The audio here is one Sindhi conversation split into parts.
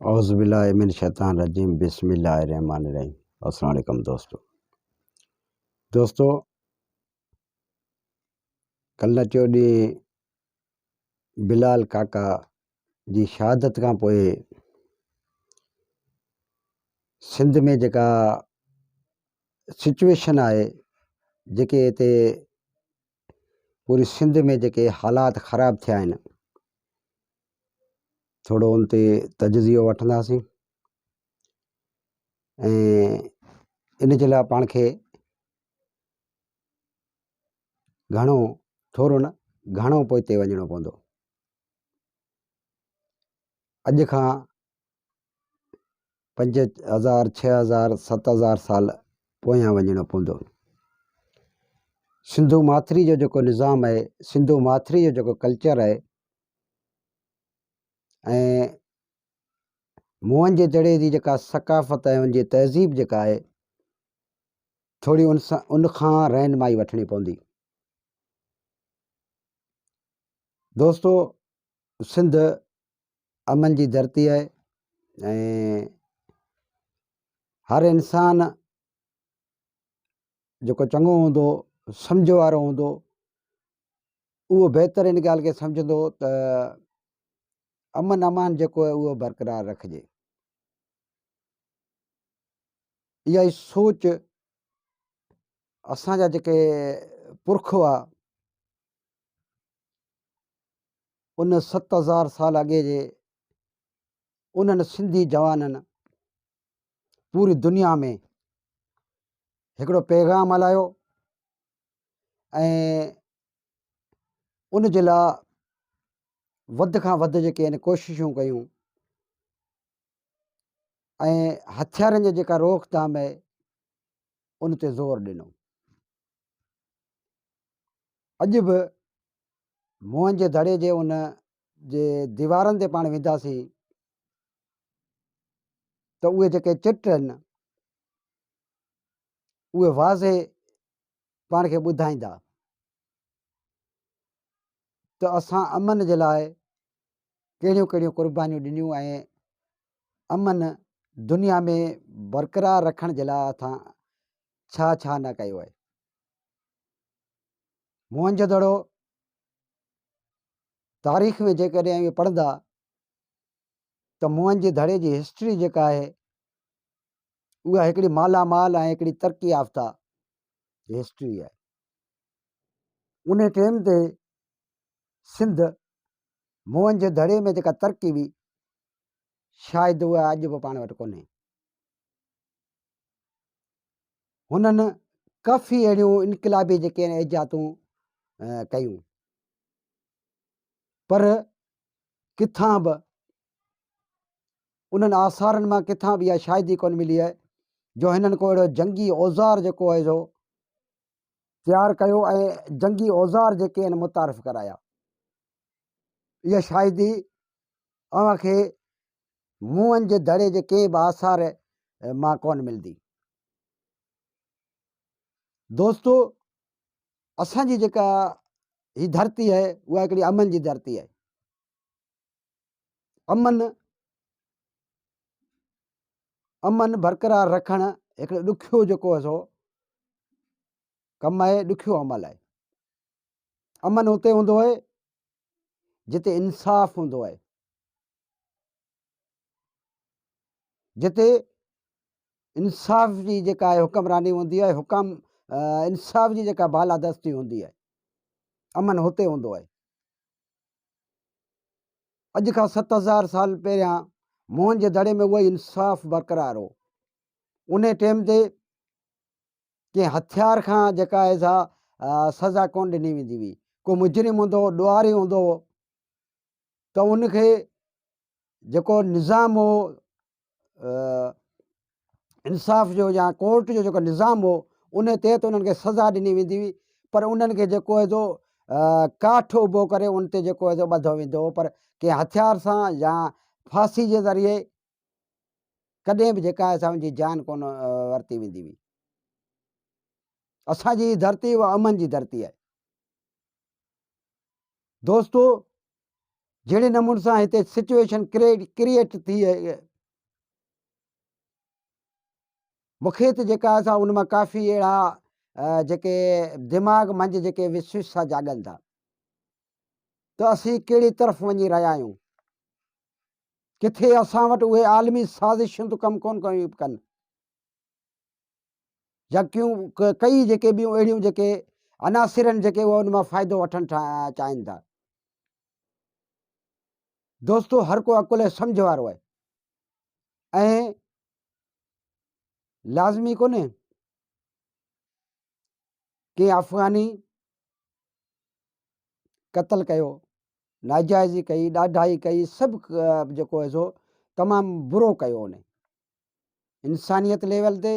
اعوذ بالله من الشيطان الرجيم بسم الله الرحمن الرحيم السلام عليڪم دوستو دوستو ڪلهه چو ڏينهن بلال ڪاڪا جي شهادت کان پوء سنڌ ۾ جيڪا سچويشن آهي جيڪي هتي پوري سنڌ ۾ جيڪي حالات خراب ٿيا آهن ٿورو ان تي تجزيو وٺنداسين ۽ ان جي لاء پاڻ کي گهڻو ٿورو نه گهڻو پوئتي وڃڻو پوندو اڄ کان 5000 6000 7000 سال پويان وڃڻو پوندو سنڌو ماٿري جو جيڪو نظام آهي سنڌو ماٿري جو جيڪو ڪلچر آهي ۽ موهن جي دڙي جي جيڪا ثقافت ۽ ان جي تهذيب جيڪا آهي ٿوري ان سان ان کان رهنمائي وٺڻي پوندي دوستو سنڌ امن جي ڌرتي آهي ۽ هر انسان جيڪو چڱو هوندو سمجھ وارو هوندو اهو بهتر ان ڳالهه کي سمجهندو ته امن امان جيڪو آهي اهو برقرار رکجي. اها ئي سوچ اسان جا جيڪي پرک هئا ان 7000 سال اڳي جي انهن سنڌي جوانن پوري دنيا ۾ هڪڙو پيغام هلايو ۽ ان جي لاء وڌ کان وڌ جيڪي آهن ڪوششون ڪيون ۽ هٿيارن جي جيڪا روڪٿام آهي ان تي زور ڏنو. اڄ به موهن جي دڙي جي ان جي ديوارن تي پاڻ وينداسين ته اهي جيڪي چٽ آهن اهي واضح پاڻ کي ٻڌائيندا ته اسان امن جي لاء ڪهڙيون ڪهڙيون قربانيون ڏنيون ۽ امن دنيا ۾ برقرار رکڻ جي لاء اسان ڇا ڇا نه ڪيو آهي. موهن جو دڙو تاريخ ۾ جيڪڏهن اوهين پڙهندا ته موهن جي دڙي جي هسٽري جيڪا آهي اها هڪڙي مالا مال ۽ هڪڙي ترقي يافته هسٽري آهي. ان ٽيم تي سنڌ موهن جي دڙي ۾ جيڪا ترقي هئي شايد اها اڄ به پاڻ وٽ ڪونهي. هنن ڪافي اهڙيون انقلابي جيڪي آهن ايجادون ڪيون پر ڪٿان به انهن آثارن مان ڪٿان به اها شاهدي ڪونه ملي آهي جو هنن ڪو اهڙو جنگي اوزار جيڪو آهي سو تيار ڪيو ۽ جنگي اوزار جيڪي آهن متعارف ڪرايا. اها شاهدي اوهان کي موهن جي دڙي جي ڪنهن به آثار مان ڪونه ملندي. دوستو اسان جي جيڪا هي ڌرتي آهي اها هڪڙي امن جي ڌرتي آهي. امن امن برقرار رکڻ هڪڙو ڏکيو جيڪو آهي سو ڪم آهي ڏکيو عمل آهي امن اتي هوندو آهي جتي انصاف هوندو آهي جتي انصاف جي جيڪا آهي حڪمراني هوندي آهي حڪم انصاف جي جيڪا بالادستي هوندي آهي امن هتي هوندو آهي اڄ کان 7000 سال پهريان موهن جي دڙي ۾ اهو ئي انصاف برقرار هو. انهي ٽيم تي ڪنهن هٿيار کان جيڪا آهي سا سزا ڪونه ڏني ويندي هئي. ڪو مجرم هوندو هو، ڏوهاري هوندو هو ته ان کي جيڪو نظام هو انصاف جو يا ڪورٽ جو جيڪو نظام هو ان تحت انهن کي سزا ڏني ويندي هئي پر انهن کي جيڪو آهي سو ڪاٺ اڀو ڪري ان تي جيڪو آهي سو ٻڌو ويندو هو پر ڪنهن هٿيار سان يا ڦاسي جي ذريعي ڪڏهن به جيڪا آهي سا ان جي جان ڪونه ورتي ويندي هئي. اسان جي ڌرتي اها امن جي ڌرتي آهي. دوستو جهڙي نموني سان هتي سچويشن ڪريئيٽ ٿي مون کي ته جيڪا آهي سا ان مان ڪافي اهڙا جيڪي دماغ منجهه جيڪي وسوسا جاڳن ٿا ته اسين ڪهڙي طرف وڃي رهيا آهيون، ڪٿي اسان وٽ اهي عالمي سازشون ته ڪم ڪونه ڪيون ڪن يا ڪيون ڪئي جيڪي ٻيون اهڙيون جيڪي عناصر آهن جيڪي اهي ان مان فائدو وٺڻ چاهين ٿا. دوستو هر ڪو عقل ۽ سمجهه وارو آهي ۽ لازمي ڪونهي ڪنهن افغاني قتل ڪيو، ناجائزي ڪئي، ڏاڍائي ڪئي، سڀ جيڪو آهي سو تمام برو ڪيو ان انسانيت ليول تي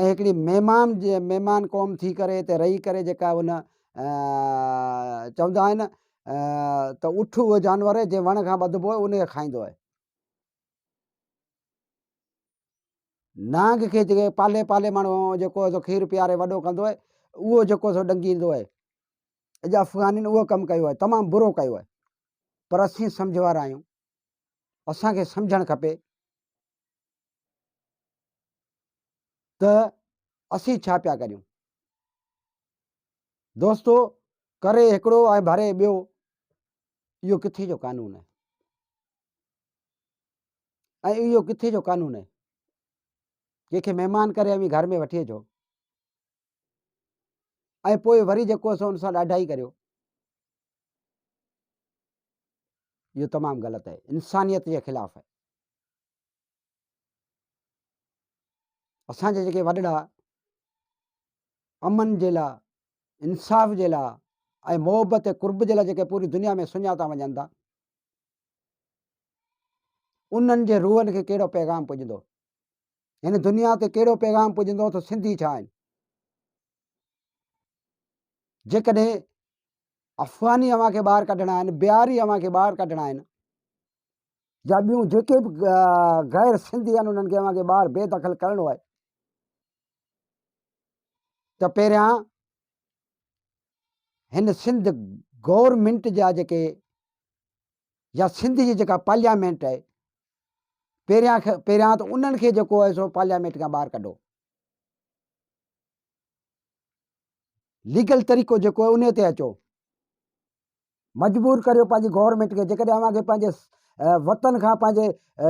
۽ هڪڙي مهمان جي مهمان قوم ٿي ڪري هتي رهي ڪري جيڪا ان چوندا آهن ته اٺ اهو جانور آهي جنهن وڻ کان ٻڌبو آهي ان کي کائيندو آهي. نانگ کي جيڪي پالي پالي ماڻهو جيڪو سو کير پياري وڏو ڪندو آهي اهو جيڪو سو ڏنگيندو آهي. اڄ افغانين اهو ڪم ڪيو آهي، تمام برو ڪيو آهي، پر اسين سمجهه وارا آهيون، اسان کي سمجهڻ کپي ته اسين ڇا پيا ڪريون. دوستو ڪري هڪڙو ۽ ڀري ٻيو، اهو ڪٿي جو قانون آهي؟ ۽ اهو ڪٿي جو قانون آهي؟ ڪنهن کي مهمان ڪري اوهين گهر ۾ وٺي اچو ۽ پوء وري جيڪو سو ان سان ڏاڍائي ڪريو، اهو تمام غلط آهي، انسانيت جي خلاف آهي. اسان جا جيڪي وڏڙا امن جي لاء، انصاف جي لاء ۽ محبت ۽ قرب جي لاء جيڪي پوري دنيا ۾ سڃاتا وڃن ٿا، انهن جي روحن کي ڪهڙو پيغام پڄندو؟ هن دنيا تي ڪهڙو پيغام پڄندو ته سنڌي ڇا آهن؟ جيڪڏهن افغاني اوهان کي ٻاهر ڪڍڻا آهن، بهاري اوهان کي ٻاهر ڪڍڻا آهن يا ٻيون جيڪي به غير سنڌي آهن انهن کي اوهان کي ٻاهر بي دخل ڪرڻو آهي ته پهريان هن سنڌ گورنمينٽ جا جيڪي يا سنڌ جي جيڪا پارليامينٽ آهي پهريان پهريان ته انهن کي جيڪو آهي سو پارليامينٽ کان ٻاهر ڪڍو، ليگل طريقو جيڪو آهي ان تي اچو، مجبور ڪريو پنهنجي گورنمينٽ کي. جيڪڏهن اوهان کي پنهنجي وطن کان، پنهنجي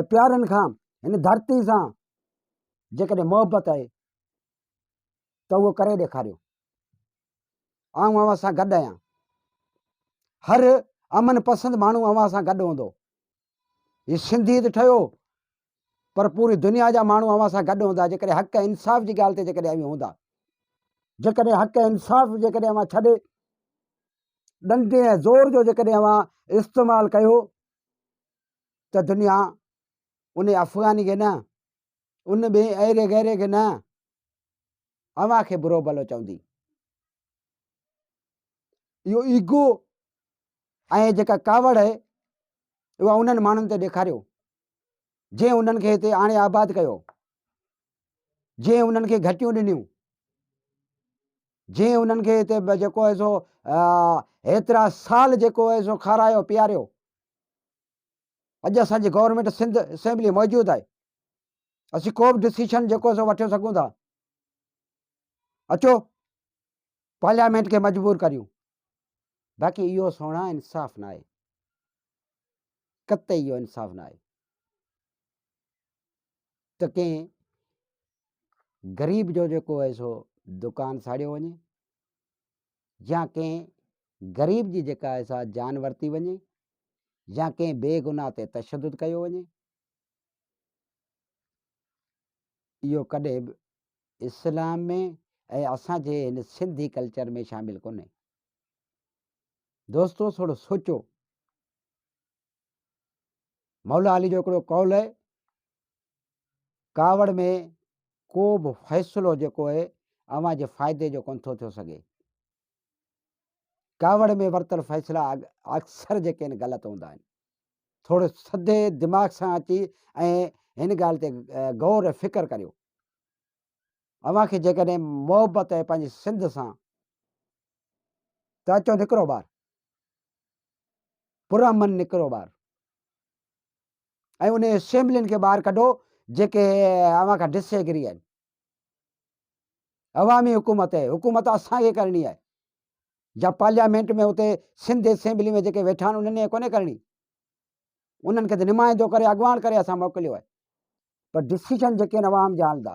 پيارن کان، هن ڌرتي سان جيڪڏهن محبت آهي ته اهو ڪري ڏيکاريو. آئون اوهان سان گڏ آهيان، هر امن پسند ماڻهو اوهان سان گڏ هوندو. هي سنڌي ته ٺهيو پر پوري دنيا جا ماڻهو اوهان سان گڏ هوندا جيڪڏهن حق ۽ انصاف جي ڳالهه تي جيڪڏهن اوهين هوندا. جيڪڏهن حق ۽ انصاف جيڪڏهن اوهان ڇڏي ڏنڊي ۽ زور جو جيڪڏهن اوهان استعمال ڪيو ته دنيا ان افغاني کي نه، ان ٻئي ايري غيري کي نه، اوهان کي برو ڀلو چوندي. اهو ايگو ۽ جيڪا ڪاوڙ آهي اها انهن ماڻهن تي ڏيکاريو جنهن انهن کي هتي آڻي آباد ڪيو، جنهن انهن کي گهٽيون ڏنيون، جنهن انهن کي هتي جيڪو آهي سو هيترا سال جيڪو آهي سو کارايو پياريو. اڄ اسان جي گورنمينٽ سنڌ اسيمبلي موجود آهي، اسين ڪو به ڊسيشن جيڪو آهي سو وٺي سگهون ٿا. اچو پارليامينٽ کي مجبور ڪريون، باقي اهو سهڻا انصاف نه آهي، قطعي اهو انصاف نه آهي ته ڪنهن غريب جو جيڪو آهي سو دڪان ساڙيو وڃي يا ڪنهن غريب جي جيڪا آهي سا جان ورتي وڃي يا ڪنهن بي گناهه تي تشدد ڪيو وڃي. اهو ڪڏهن به اسلام ۾ ۽ اسان جي هن سنڌي ڪلچر ۾ شامل ڪونهي. دوستو ٿورو سوچو. مولا علي جو هڪڙو قول آهي، ڪاوڙ ۾ ڪو به فيصلو جيڪو آهي اوهان جي فائدي جو ڪونه ٿو ٿيو سگهي. ڪاوڙ ۾ ورتل فيصلا اڪثر جيڪي آهن غلط هوندا آهن. ٿورو سڌي دماغ سان اچي ۽ هن ڳالهه تي غور ۽ فڪر ڪريو. اوهان کي جيڪڏهن محبت آهي پنهنجي سنڌ سان ته اچو نڪرو ٻاهر، پرامن نڪرو ٻاهر ۽ انهن اسيمبلين کي ٻاهر ڪڍو جيڪي اوهان کان ڊس ايگري آهن. عوامي حڪومت آهي، حڪومت اسان کي ڪرڻي آهي يا پارليامينٽ ۾ اتي سنڌ اسيمبلي ۾ جيڪي ويٺا آهن انهن کي ڪونهي ڪرڻي، انهن کي ته نمائندو ڪري اڳواڻ ڪري اسان موڪليو آهي، پر ڊسيشن جيڪي آهن عوام جا هلندا،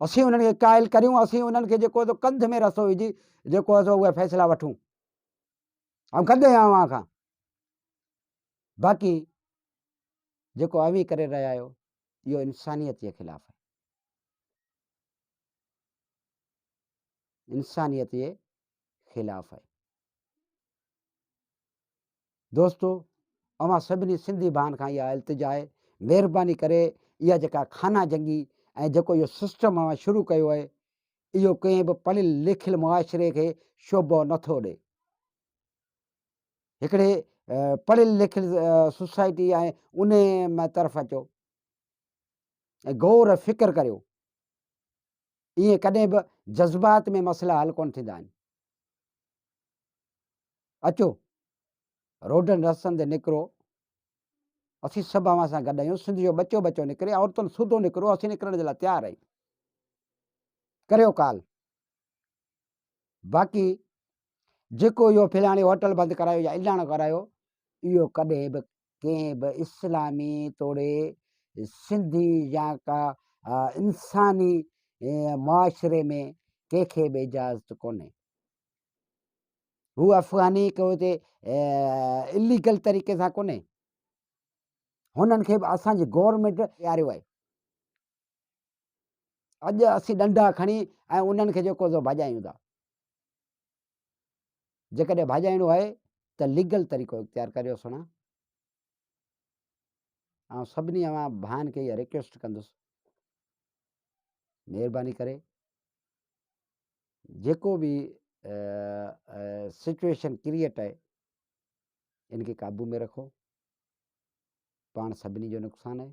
اسين انهن کي قائل ڪريون، اسين انهن کي جيڪو سو ڪنڌ ۾ رسو وجهي جيڪو سو اهي فيصلا وٺون. آئون گڏ آهيان اوهان کان، باقي جيڪو اوهين ڪري رهيا آهيو اهو انسانيت جي خلاف آهي، انسانيت جي خلاف آهي. دوستو اوهان سڀني سنڌي ڀائن کان اها التجا آهي مهرباني ڪري اها جيڪا خانه جنگي ۽ جيڪو اهو سسٽم اوهان شروع ڪيو آهي اهو ڪنهن به پڙهيل لکيل معاشري کي شوڀو نٿو ڏي. هڪڙي پڙهيل لکيل سوسائٽي ۽ ان طرف اچو ۽ غور ۽ فڪر ڪريو. ائين ڪڏهن به جذبات ۾ مسئلا حل ڪونه ٿيندا آهن. اچو روڊن رستن تي نڪرو، اسين سڀ اوهان سان گڏ آهيون. سنڌ جو ٻچو ٻچو نڪري، عورتن سوڌو نڪرو، اسين نڪرڻ جي لاء تيار آهيون. ڪريو ڪال. باقي جيڪو اهو فلاڻي هوٽل بند ڪرايو يا الاڻو ڪرايو، اهو ڪڏهن به ڪنهن به اسلامي توڙي سنڌي يا ڪا انساني معاشري ۾ ڪنهن کي به اجازت ڪونهي. هو افغاني ڪو هتي اليگل طريقي سان ڪونهي، هنن کي به اسان جي گورنمينٽ ڏياريو آهي. اڄ اسين ڏنڊا کڻي ۽ انهن کي جيڪو سو ڀڄايون ٿا. جيڪڏهن ڀڄائڻو آهي ته ليگل طريقو اختيار ڪريو سهڻا. آئون سڀني اوهان ڀائن کي اها ريڪويسٽ ڪندس مهرباني ڪري جيڪو به سچويشن ڪريئيٽ آهي ان کي قابو ۾ رکو، پاڻ سڀني جو نقصان آهي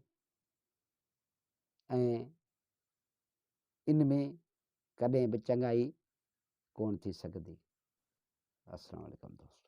۽ ان ۾ ڪڏهن به چڱائي ڪون ٿي سگهندي. السلام عليڪم دوستو.